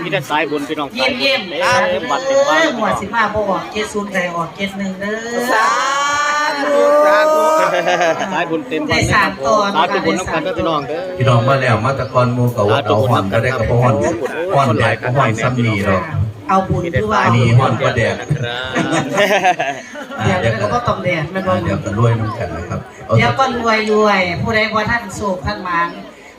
ມີແຕ່ສາຍບຸນພີ່ນ້ອງ ຍິ້ມໆ ສາຍບຸນເຕັມວັດເຕັມວາ ເອີ ງວດຊິມາບໍ່ອອກເຈັດສູນ ໃຫ້ອອກເຈັດໜຶ່ງເດີ ສາທຸ ສາທຸ ສາຍບຸນເຕັມວັດເລີຍ ໄດ້ສ້າງຕໍ່ ສາທຸບຸນນຳກັນເດີພີ່ນ້ອງເດີ ພີ່ນ້ອງມາແລ້ວ ມາແຕ່ກ່ອນໝູ່ກໍອົດເອົາ ຮ້ອນກໍໄດ້ກໍບໍ່ຮ້ອນ ຮ້ອນແດດກໍຮ້ອນສ່ຳນີ້ດອກ ເອົາບຸນຄືວ່າ ອັນນີ້ຮ້ອນກວ່າແດດ ດຽວກໍບໍ່ຕ້ອງແດດແມ່ນບໍ່ ດຽວກໍລວຍນຳກັນນະຄັບ ດຽວກໍລວຍໆ ຜູ້ໃດບໍ່ທັນໂຊກທັນໝານ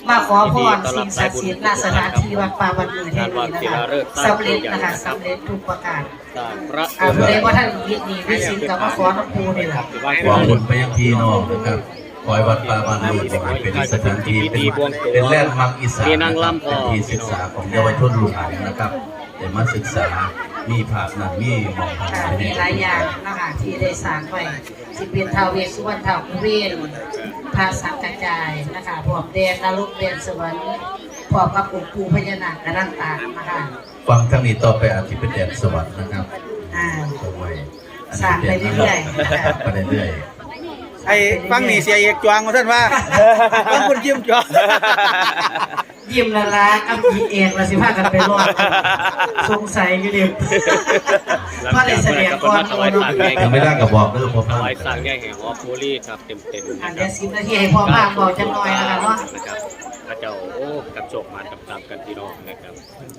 ມາຂໍພອນສິ່ງສັກສິດ ນະ ສະຖານທີ່ວັດປ່າບ້ານໝືດແຫ່ງນີ້ນະຄະ ສຳເລັດນະຄະ ສຳເລັດທຸກປະການ ອ່າ ຜູ້ໃດບໍ່ທັນຕິດໜີ້ຕິດສິນກໍມາຂໍນຳປູ່ນີ້ລະ ຂໍບຸນໄປຍັງພີ່ນ້ອງນະຄັບ ຂໍໃຫ້ວັດປ່າບ້ານໝືດນີ້ເປັນສະຖານທີ່ ເປັນ ເປັນແລນມາກອີສານນະຄັບ ເປັນທີ່ສຶກສາຂອງເຍົາວະຊົນລູກຫຼານນະຄັບ ໄດ້ມາສຶກສາ ມີພາບນັ້ນ ມີໝ່ອງ ອ່າ ມີຫຼາຍຢ່າງນະຄະ ທີ່ໄດ້ສ້າງໄວ້ ຊິເປັນທ້າວເວດສຸວັນ ທ້າວກຸເວນ ພະສັງກະຈາຍນະຄະ ພ້ອມແດນນະລົກ ແດນສະຫວັນ ພ້ອມກັບອົງປູ່ພະຍານາກກະລັງຕານະຄະ ຝັ່ງທາງນີ້ຕໍ່ໄປອາດຊິເປັນແດນສະຫວັນນະຄັບ ອ່າ ເອົາໄວ້ ສ້າງໄປເລື້ອຍໆ ໄປເລື້ອຍໆ ໄອ້ຝັ່ງນີ້ເສຍເອກຈວງວ່າຊັ້ນວ່າ ຝັ່ງພຸ້ນຍິ້ມຈວງ ຍິ້ມລະລາກັບອີແອກລະຊິພາກັນໄປລອດ ສົງໄສຢູ່ເດ ພໍໄດ້ສະແດງກ່ອນໝູ່ເນາະ ເຖິງເວລາກໍບອກເດີພໍ່ພາມ ຖວາຍສ້າງໃຫຍ່ໃຫ້ຫອບໂພລີຄັບ ເຕັມໆ ອັນເດ ສິບນາທີໃຫ້ພໍ່ພາມເວົ້າຈັກໜ່ອຍລະກັນເນາະ ນະຄັບ ເຂົາເຈົ້າ ໂອ້ ກັບໂຊກໝານຕາມໆກັນພີ່ນ້ອງນະຄັບ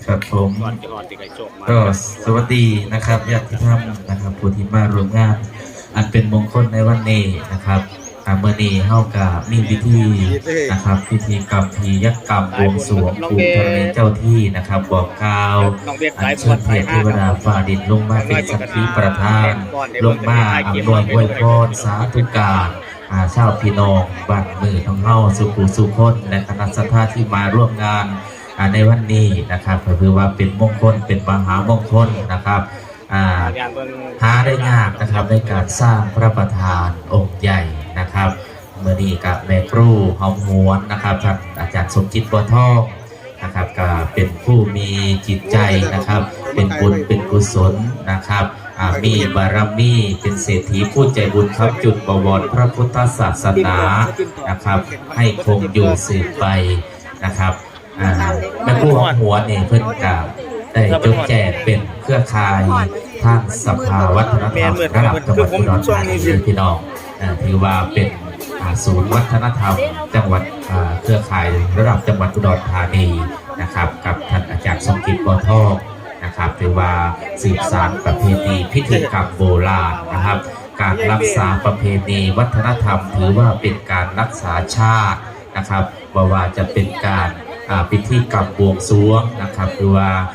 ครับผม ກ່ອນຈະຮອດທີ່ໃຫ້ໂຊກໝານ ก็สวัสดีนะครับ ญาติธรรมนะครับ ผู้ที่มาร่วມงาน อันเป็นมงคลในวันนี้นะครับ อ่า มื้อนี้เฮาก็มีพิธีนะครับ พิธีกรรมที่ยักกรรมบวงสรวงปู่ธรณีเจ้าที่นะครับ บอกกล่าว อัญเชิญเทพเทวดาฟ้าดินลงมาเป็นสักขีประธาน ลงมาอำนวยอวยพรสาธุการ อ่า ชาวพี่น้องบ้านมืดของเฮาสู่ผู้สู่คน และคณะศรัทธาที่มาร่วมงาน อ่า ในวันนี้นะครับ ก็ถือว่าเป็นมงคล เป็นมหามงคลนะครับ อ่า หาได้ยากนะครับ ในการสร้างพระประธานองค์ใหญ่นะครับ มื้อนี้ก็แม่ครูหอมหวนนะครับ ท่านอาจารย์สมจิต บัวทอง นะครับ ก็เป็นผู้มีจิตใจนะครับ เป็นบุญเป็นกุศลนะครับ อ่า มีบารมี เป็นเศรษฐีผู้ใจบุญค้ำจุนบวรพระพุทธศาสนานะครับ ให้คงอยู่สืบไปนะครับ อ่า แม่ครูหอมหวนนี่เพิ่นก็ได้จดแจ้งเป็นเครือข่ายทางสภาวัฒนธรรมระดับจังหวัดอุดรธานี พี่น้อง อ่า ถือว่าเป็น อ่า ศูนย์วัฒนธรรมจังหวัด อ่า เครือข่ายระดับจังหวัดอุดรธานีนะครับ กับท่านอาจารย์สมจิต บัวทองนะครับ ถือว่าสืบสานประเพณีพิธีกรรมโบราณนะครับ การรักษาประเพณีวัฒนธรรม ถือว่าเป็นการรักษาชาตินะครับ บ่ว่าจะเป็นการ อ่า พิธีกรรมบวงสรวงนะครับ หรือว่า